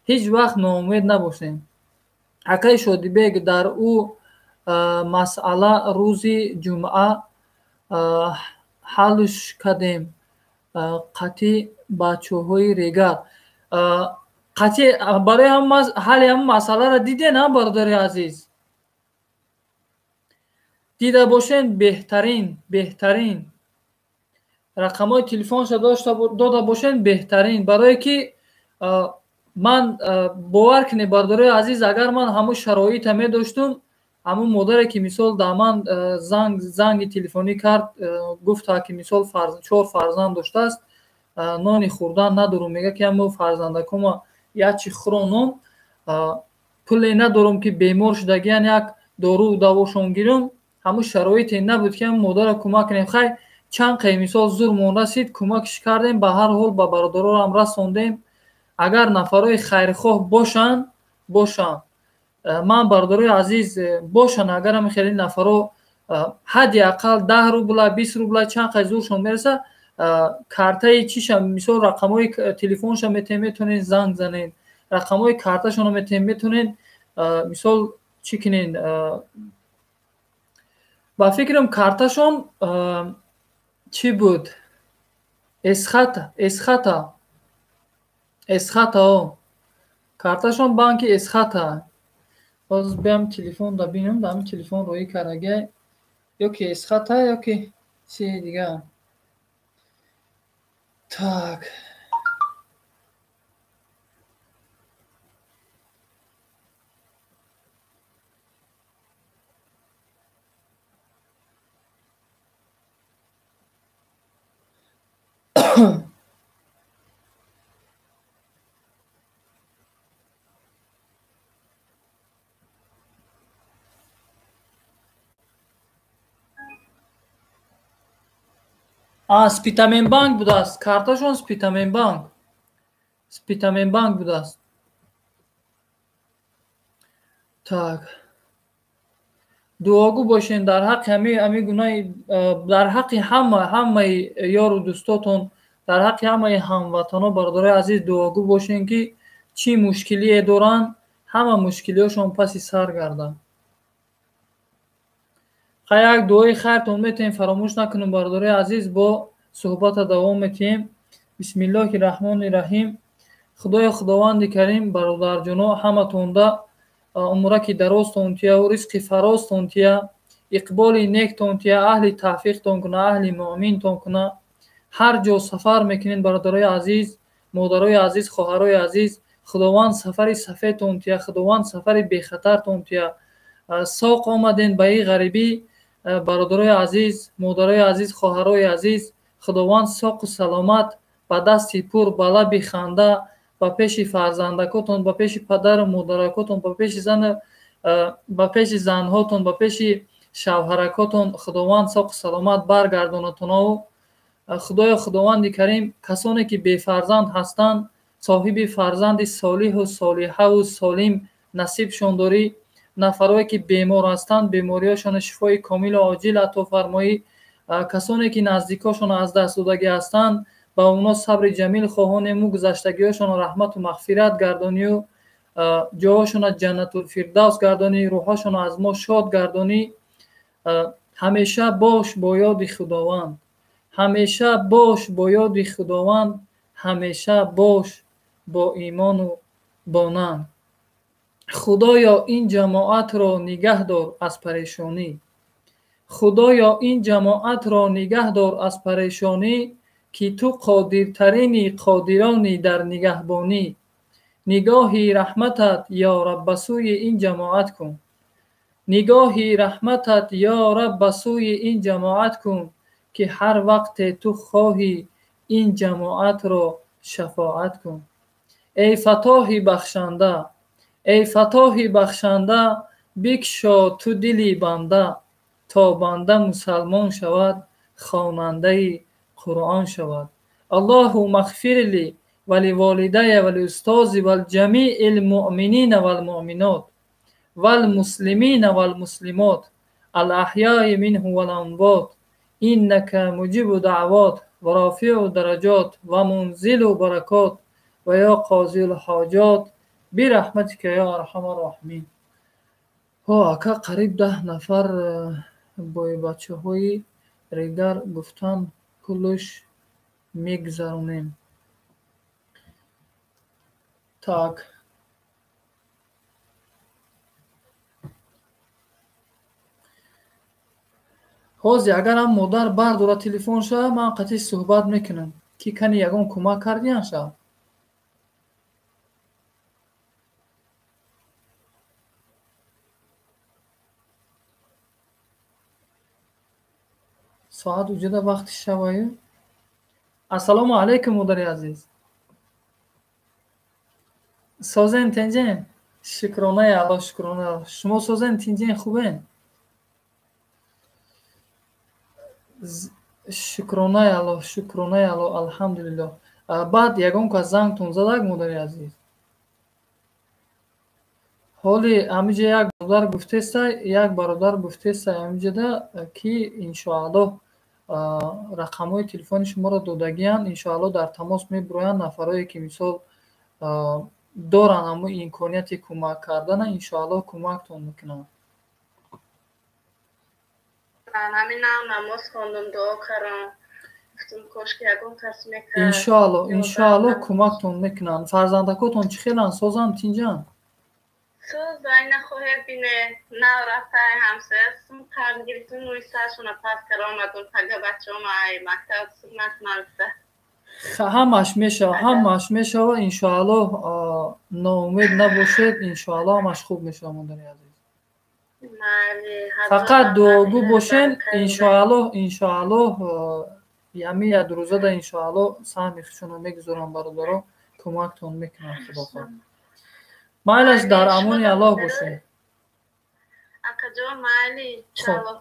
ҳеҷ вақт ноумед набошем. Акаи Шодибек, дар ӯ масъала рӯзи ҷумъа ҳалш кардем қатъи бачаҳои регар. Қатъи барои ҳалли ҳамн масъаларо диден, ҳа, бародари азиз? Дида бошен, беҳтарин, беҳтарин. Рақамҳои телефонша дода бошен, беҳтарин. Барое ки ман, бовар кунед, бародарои азиз, агар ман ҳамун шароита медоштум, ҳамун модаре ки мисол дар ман занги телефонӣ кард, гуфта ки мисол чор фарзанд доштааст, нони хӯрдан надорум, мега ки ҳамо фарзандакома як чи хӯронум, пуле надорум, ки бемор шудагиян, як дору давошон гирум. Ҳамун шароите набуд, ки ҳамун модарро кӯмак кунем. Хай, чанд қай мисол зурмон расид, кӯмакш кардем, ба ҳар ҳол ба бародарорам расондем. Агар нафарҳои хайрхоҳ бошанд, бошанд, ман, бародарои азиз, бошанд, агар ҳами хеле нафарҳо ҳадди ақал 10 рубла, 20 рубла, чанд қай зуршон мераса, картаи чиша, мисол рақамҳои телефонша метавонед, метавонед занг занед, рақамҳои карташонро метавонед, метавонед мисол чӣ кунед. Ба фикрам, карташон чӣ буд, Эсхата, Эсхата, Эсхата, о, карташон банки Эсхата. Ҳозир биям телефон да бинам, дар ҳамин телефон роӣ кардагиай, ё ки эсхата, ё ки чизи дигар. Так. Спитаменбанк будааст. Карташон Спитаменбанк. Спитаменбанк будааст. Так. Дуогӯ бошен дар ҳаққи ҳами гунаи, дар ҳаққи ҳамаи ёру дӯстотон, дар ҳаққи ҳамаи ҳамватано, бародарои азиз, дуогӯ бошен, ки чӣ мушкилие доранд, ҳама мушкилиҳошон паси сар гарданд. Хай, як дуои хайртон метиҳем, фаромӯш накунем, бародарои азиз, бо суҳбата давом метиҳем. Бисмиллоҳи раҳмони раҳим. Худоё Худованди Карим, бародарҷоно, ҳаматонда умраки дарозтон тия, ризқи фарозтон тия, иқболи нектон тия, аҳли тавфиқтон куна, аҳли муъминтон куна. Ҳар ҷо сафар мекунед, бародарои азиз, модарои азиз, хоҳарои азиз, Худованд сафари сафедтон тия, Худованд сафари бехатартон тия. Соқ омаден ба ин ғарибӣ, бародарои азиз, модарои азиз, хоҳарои азиз, Худованд соқу саломат, ба дасти пур, ба лаби ханда, ба пеши фарзандакотон, ба пеши падару модаракотон, ба пеши зан, ба пеши занҳотон, ба пеши шавҳаракотон Худованд соқу саломат баргардонатонаву. Худоё Худованди Карим, касоне ки бефарзанд ҳастанд, соҳиби фарзанди солиҳу солиҳаву солим насибшон дорӣ. Нафарое ки бемор ҳастанд, бемориҳошон шифои комилу оҷил ато фармоӣ. Касоне ки наздикошон аз даст додагӣ ҳастанд, ба онҳо сабри ҷамил хоҳонему, гузаштагиҳошон раҳмату мағфират гардонию, ҷоҳошонро ҷаннатулфирдавс гардонӣ, рӯҳҳошонро аз мо шод гардонӣ. Ҳамеша бош бо ёди Худованд, ҳамеша бош бо ёди Худованд, ҳамеша бош бо имону бо нанг. Худоё ин ҷамоатро нигаҳ дор аз парешонӣ. Худоё ин ҷамоатро нигаҳ дор аз парешонӣ, ки ту қодиртарини қодирони дар нигаҳбонӣ. Нигоҳи раҳматат ё Раб ба сӯи ин ҷамоат кун. Нигоҳи раҳматат ё Раб ба сӯи ин ҷамоат кун, ки ҳар вақте ту хоҳӣ ин ҷамоатро шафоат кун. Эй фатоҳи бахшанда, эй фатоҳи бахшанда, бикшо ту дили банда, то банда мусалмон шавад, хонандаи Қуръон шавад. Аллоҳумма ғфир ли ва ливолидайя ва лиустози ва лиҷамиил муъминина вал муъминот вал муслимина вал муслимот ал аҳёи минҳу вал амвот иннака муҷибу даъвот ва рофиу дараҷот ва мунзилу баракот ва ё қозиул ҳоҷот бираҳматика ё арҳамар роҳимин. Ҳо, ака, қариб 10 нафар бойбачаҳои регар гуфтан пулш мегузаронем. Так. Ҳозир агар ҳам модар бардора телефон шава, ман қатъи суҳбат мекунам, ки кани ягон кӯмак кардиян шава. Соат уҷода вақти шаваю. Ассалому алайкум, модари азиз. Созен тинҷен? Шукронаи Аллоҳ, шукронаи Аллоҳ. Шумо созен тинҷен, хубен? Шукронаи Аллоҳ, шукронаи Аллоҳ, алҳамдулиллоҳ. Баъд ягон кас зангтон задак, модари азиз? Ҳоли ҳамиҷа як бародар гуфтеста, як бародар гуфтеста ҳамиҷада, ки иншоаллоҳ рақамҳои телефони шуморо додагиянд, иншоаллоҳ дар тамос мебироянд нафарое ки мисол доранд ҳамун имконияти кӯмак кардана, иншоаллоҳ кӯмактон мекунанд. Ҳаминам намоз хондум, дуо кардам. Гуфтум кош ки ягон кас мекард. Иншоаллоҳ, иншоаллоҳ кӯмактон мекунанд. Фарзандакотон чӣ хеланд? Созанд, тинҷанд? Соз айна хоҳед бине, нав рафтай ҳамсоя сум қарз гирифтум, мӯи саршона пас кара омадум, пага бачаом ай мактаб сум натман гуфта. Ҳамаш мешава, ҳамаш мешава, иншоаллоҳ. Ноумед набошед, иншоаллоҳ, ҳамаш хуб мешава, модари азиз. Фақат дуогӯ бошен, иншоаллоҳ, иншоаллоҳ. Ҳамин як рӯзада, иншоаллоҳ, саҳми худшонро мегузорам, бародаро кӯмактон мекунанд, худо хоҳад. Майлаш, дар амони Аллоҳ бошед. Акаҷон, майли, иншоаллоҳ.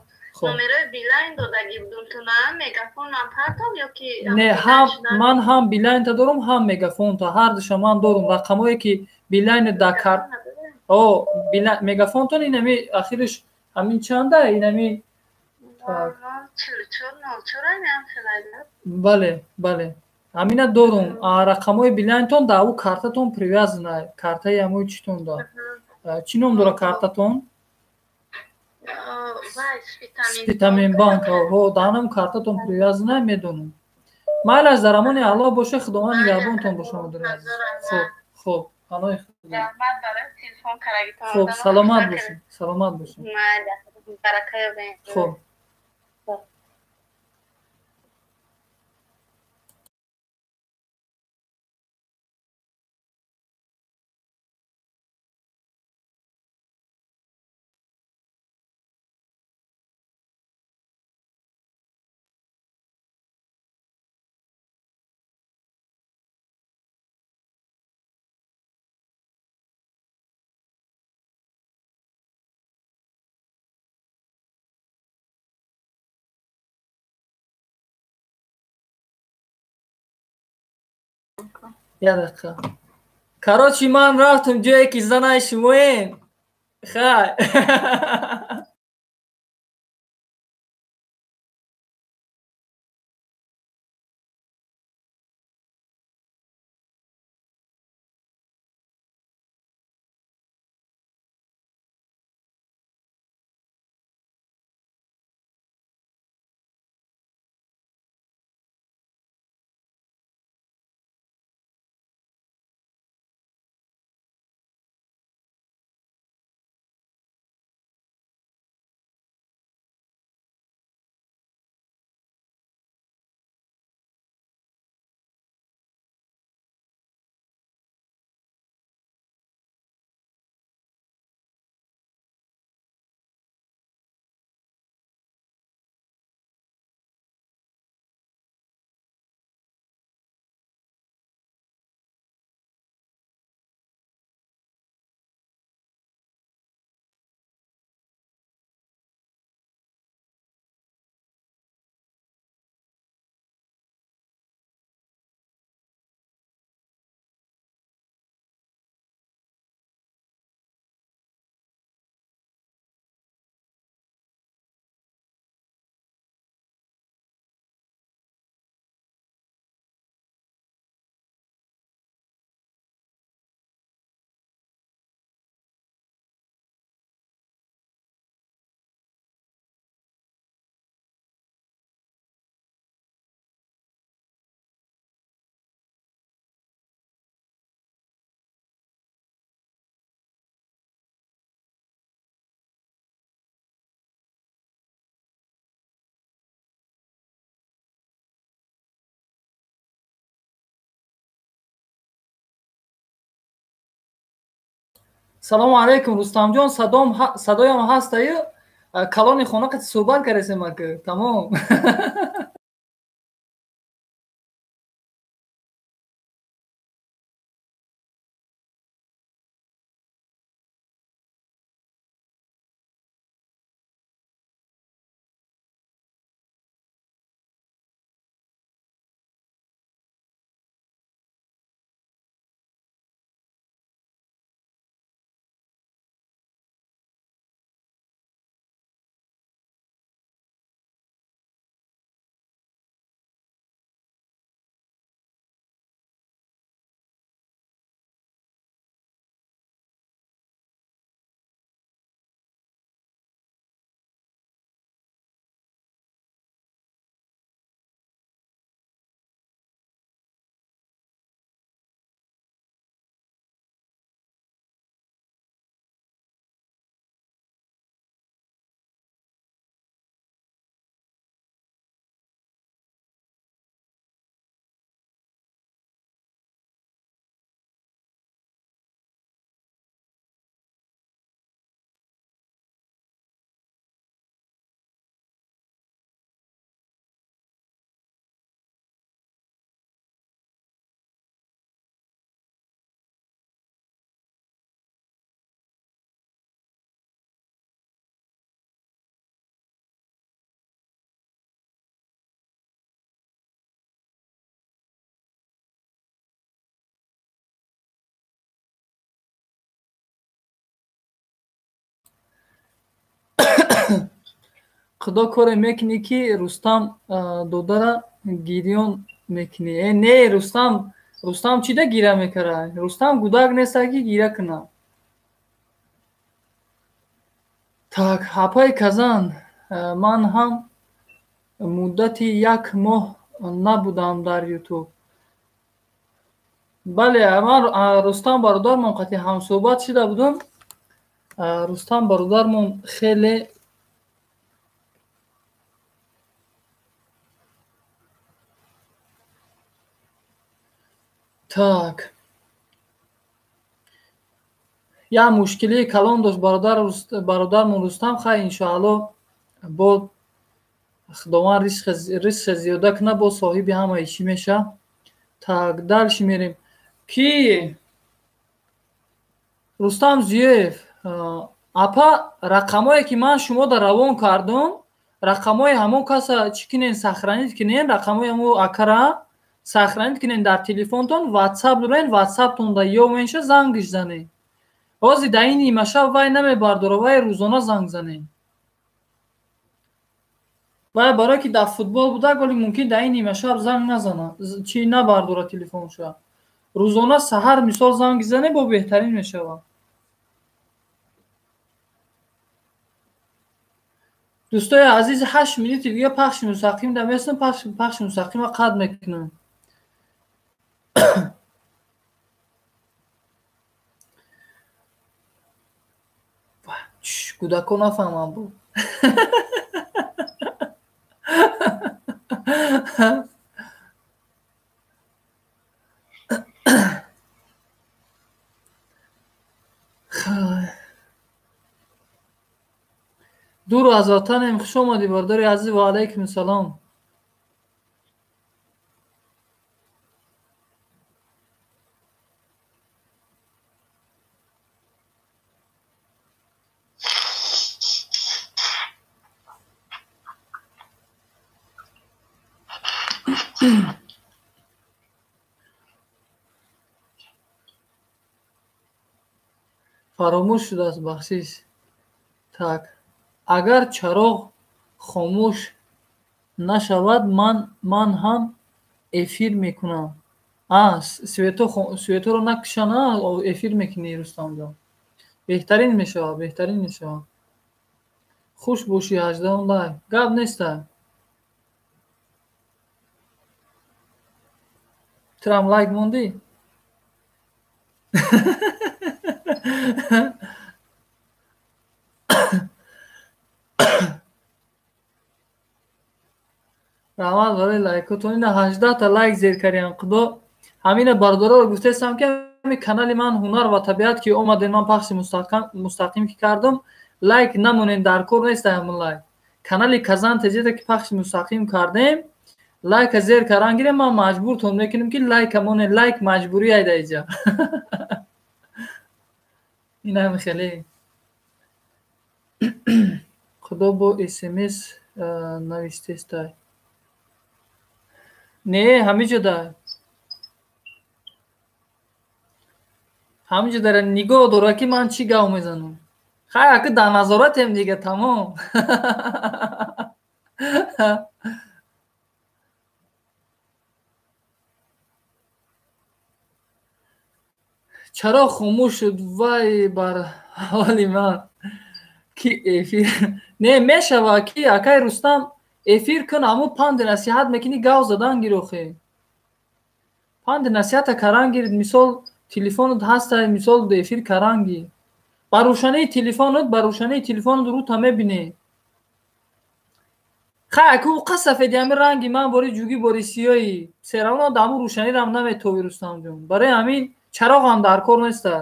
Номерои Билайн додагӣ будум ту, на Мегафонам партов ё ки? Не, ҳам ман ҳам Билайнта дорум, ҳам Мегафонта, ҳардуша ман дорум. Рақамое ки Билайн да кар о Мегафонтон инами ахириш ҳамин чанда, инами. Бале, бале, ҳамина дорум. Рақамҳои Билайнтон да ӯ картатон привязана, картаи ҳамои читон да. Чӣ ном дора картатон? Спитамен банк. Даҳанам картатон привязана, медонам. Майлаш, дар амони Аллоҳ боше, Худованд нигаҳбонтон боша, модари азиз. Хуб, хуб, паноҳи Худо. Хуб, саломат бошед, саломат бошед. Хуб. Як дақиқа. Короче, ман рафтам ҷое ки занаи шумоем. Хай. Салому алайкум, Рустамҷон. Садоям ҳастаю? Калони хона қати суҳбат кардесем, ака, тамом. Худо коре мекунӣ, ки Рустам додара гирён мекунӣ. Э, не, Рустам чида гира мекара? Рустам гудак неста, ки гира куна. Так, апаи Казан, ман ҳам муддати як моҳ набудам дар Ютуб. Бале, ман Рустам бародармон қати ҳамсӯҳбат шида будам. Рустам бародармон хеле так як мушкилии калон дошт бародармон Рустам. Хай, иншоалло, бо Худованд ризқе зиёда кунад, бо соҳиби ҳамаи чӣ меша. Так, дальше мерем. Ки Рустам Зиёев, апа, рақамое ки ман шумода равон кардам, рақамҳои ҳамон каса чӣ кинен, сохранить кинен, рақамҳои ҳамон акара сохранить кинен дар телефонтон, ватсап дорен, ватсаптонда ёвенша, зангиш занен. Ҳозир дар ин нимашаб вай намебардора, вай рӯзона занг занен. Вай барое ки дар футбол буда, голи мумкин дар ин нимашаб занг назана, чӣ набардора телефонша. Рӯзона саҳар мисол занг зане, бо беҳтарин мешавад. Дӯстои азиз, 8 минути дига пахши мустақим да местам, пахши мустақима қатъ мекунам. Кӯдако нафаҳмам бу. Дур аз ватанем, хуш омадӣ, бародари азиз, ва алайкум салом. Фаромӯш шудааст, бахшиш. Так, агар чароғ хомӯш нашавад, ман ҳам эфир мекунам. А, светоро накушана, эфир мекунӣ, Рустамҷон. Беҳтарин мешавад, беҳтарин мешавад. Хуш бошӣ, 18 лайк. Гап неста. Турам лайк мондӣ? Раҳмат барои лайкотон. Ина 18та лайк зер кардиам. Худо ҳамина бародароро гуфтаистам, ки ҳами канали ман Ҳунар ва табиат ки омадем, ман пахши мустақим ки кардам, лайк намонем, дар кор неста ҳамин лайк. Канали Казан ТЖ-да ки пахши мустақим кардем, лайка зер кардан гирем, ман маҷбуртон мекунем, ки лайка монем, лайк маҷбурӣ айда иҷа. Ин ҳами хеле. Худо бо СМС навистестай. Не, ҳамиҷо да. Ҳамиҷо дара нигоҳ дора, ки ман чӣ гав мезанам. Хай, ака дар назоратем дига, тамом. Чаро хомӯш шуд? Вай бар ҳоли ман, ки эфир не мешава, ки акай Рустам эфир кун, ҳамун панди насиҳат мекунӣ, гав задан гир охе. Панди насиҳата каран гир, мисол телефонат ҳаста, мисол эфир каран гир. Ба рӯшании телефонат, ба рӯшании телефонат рута мебинӣ. Хай, аку қа сафеди ҳамин ранги ман бори ҷугӣ бори сиёҳӣ. Серавно да ҳамун рӯшанирам наметовӣ, Рустамҷон. Барои ҳамин чароғам дар кор неста.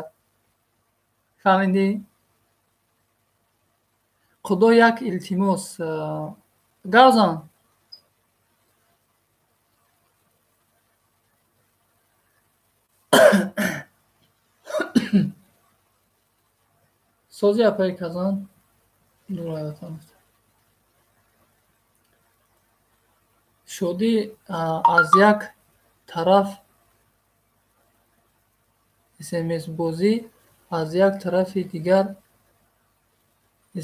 Фаҳмидӣ? Худо як илтимос. Гавзан. Сози апаи Казан. Шодӣ аз як тараф СМСбозӣ, аз як тарафи дигар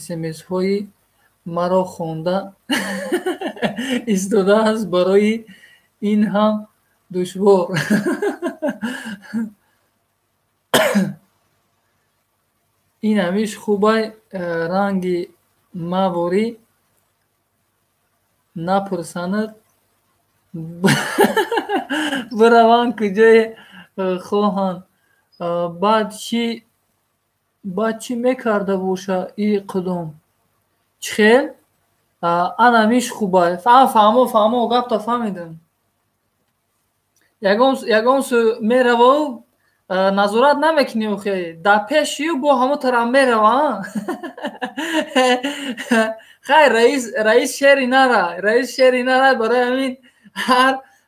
СМСҳои Маро хонда истодааст, барои ин ҳам душвор. Ин ҳамиш хубай, ранги маворӣ напурсанад, бираванд куҷое хоҳанд. Баъд чӣ мекарда боша и қудом? Чӣ хел? Анамиш хубай. Фаҳмо, фаҳмо, гапта фаҳмидам. Ягон сӯ мераву назорат намекунӣ, охе. Дар пешию бо ҳамо тараф мерава. Хайр, раис шери нара, раис шери нара, барои ҳамин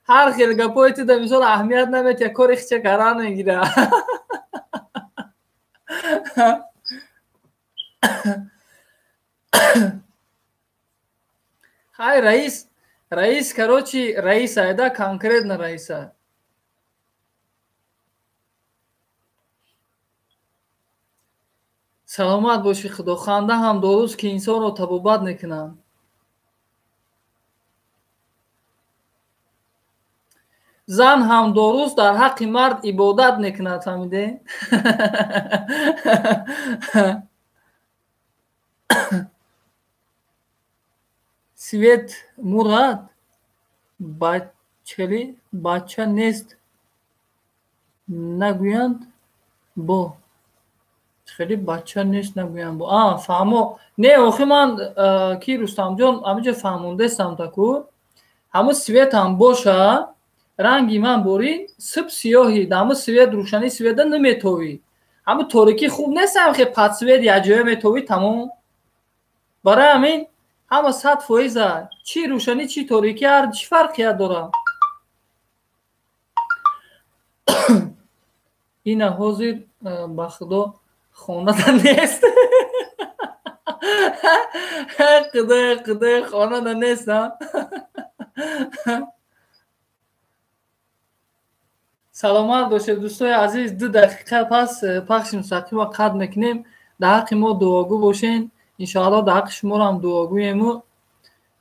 ҳар хел гапҳои ту дар мисол аҳамият наметиҳад, кори хича кардан мегира. Хай, раис, короче, раис айда, конкретно раиса. Саломат бошӣ, Худо. Ханда ҳам доруст, ки инсонро табобат мекунад. Зан ҳам доруст, дар ҳаққи мард ибодат мекунад, фаҳмиде? Свет мурад, бачали бача нест нагӯянд бо. Хеле бача нест нагӯянд бо. Фаҳмо. Не, охи ман ки Рустамҷон ҳаминҷо фаҳмондестам таку. Ҳамун свет ҳам боша, ранги ман борин сиб сиёҳи, дар ҳамун свет, рӯшании света наметовӣ. Ҳамун торикӣ хуб нест, ҳам хе падсвет якҷоя метовӣ, тамом. Барои ҳамин ҳама 100%. Чӣ рӯшанӣ, чӣ торикӣ, ҳар чӣ фарқият дорад? Ина ҳозир ба Худо хонада нест. Худоя, Худоя, хонада нест, а? Саломат бошед, дӯстои азиз. 2 дақиқа пас пахши мустақимро қатъ мекунем. Дар ҳаққи мо дуогӯ бошен. Иншоаллоҳ дар ҳаққи шуморо ҳам дуогӯему.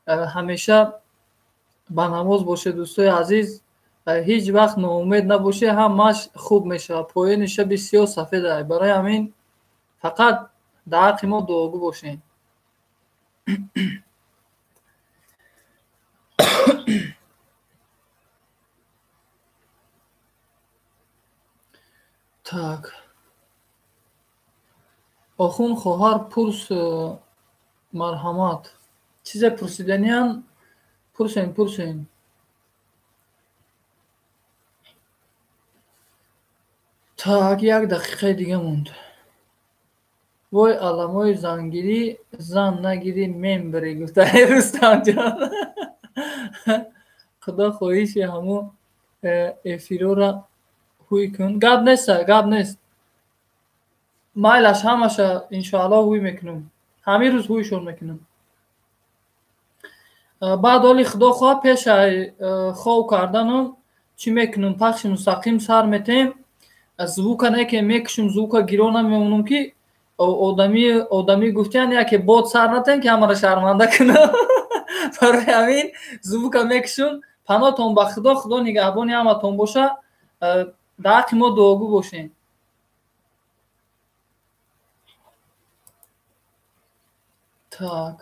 Ҳамеша ба намоз бошед, дӯстои азиз. Ҳеҷ вақт ноумед набошед, ҳамааш хуб мешавад. Поёни шаби сиёҳ сафед аст. Барои ҳамин фақат дар ҳаққи мо дуогӯ бошед. Так. Охун хоҳар пурс, марҳамат. Чизе пурсиданиян? Пурсен, пурсен. Так, 1 дақиқаи дига монд. Вой аламои зангирӣ, зан нагирӣ, мембирӣ, гуфта Рустамҷон. Худо хоҳиши ҳамо эфирора ҳуй кун. Гап нест, гап нест. Майлаш ҳамаша иншоаллоҳ ҳуй мекунам. Ҳамин рӯз ҳуйшон мекунам. Баъд оли Худо хоҳад пеш хов карданам чӣ мекунам? Пахши мустақим сар метем. Звука не ки мекушам, звука гиро намемонам, ки одамӣ гуфтиян яке бод сар натем, ки ҳамаро шарманда кунам. Барои ҳамин звука мекушам. Паноҳтон ба Худо, Худо нигаҳбони ҳаматон боша. Дар ҳаққи мо дуогӯ бошед. Так.